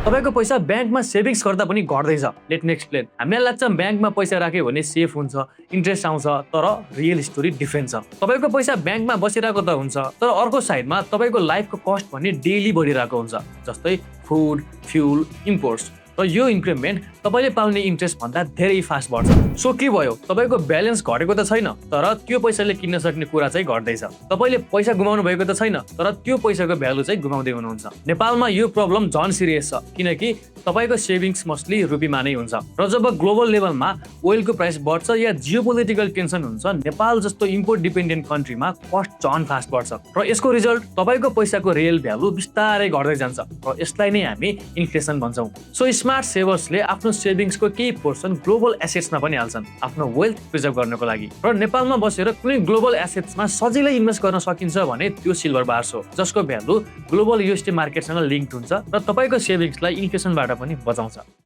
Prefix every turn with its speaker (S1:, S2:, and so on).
S1: तपाईको पैसा ब्याङ्कमा सेभिङ्स गर्दा पनि घट्दैछ। Let me explain. हामीलाई लाग्छ ब्याङ्कमा पैसा राख्यो भने सेफ हुन्छ, इन्ट्रेस्ट आउँछ, तर रियल स्टोरी डिफरेन्ट छ। तपाईको पैसा ब्याङ्कमा बसिरहेको त हुन्छ, तर अर्को साइडमा तपाईको लाइफको कस्ट भने डेली बढिरहेको हुन्छ, जस्तै फुड, फ्युल, इम्पोर्ट्स। र यो इन्क्रिमेन्ट तपाईले पाउने इन्ट्रेस्ट भन्दा धेरै फास्ट बढ्छ। सो के भयो, तपाईको ब्यालेन्स घटेको त छैन, तर त्यो पैसाले किन्न सक्ने कुरा चाहिँ घट्दैछ। तपाईले पैसा गुमाउनु भएको त छैन, तर त्यो पैसाको भ्यालु चाहिँ गुमाउँदै हुनुहुन्छ। नेपालमा यो प्रब्लम झन सिरियस छ, किनकि तपाईको सेभिङ्स मोस्टली रुपीमा नै हुन्छ। र जब ग्लोबल लेभलमा ओइलको प्राइस बढ्छ या जियोपोलिटिकल टेन्सन हुन्छ, नेपाल जस्तो इम्पोर्ट डिपेन्डेन्ट कन्ट्रीमा कस्ट झन फास्ट बढ्छ। र यसको रिजल्ट तपाईको पैसाको रियल भ्यालु बिस्तारै घट्दै जान्छ, र यसलाई नै हामी इन्फ्लेसन भन्छौँ। सो स्मार्ट सेभर्सले आफ्नो सेभिङ्सको केही पोर्सन ग्लोबल एसेट्समा पनि हाल्छन्, आफ्नो वेल्थ प्रिजर्भ गर्नको लागि। र नेपालमा बसेर कुनै ग्लोबल एसेट्समा सजिलै इन्भेस्ट गर्न सकिन्छ भने त्यो सिल्भर बार्स हो, जसको भ्यालु ग्लोबल युएसटी मार्केटसँग लिङ्क हुन्छ र तपाईको सेभिङ्सलाई इन्फ्लेसनबाट पनि बचाउँछ।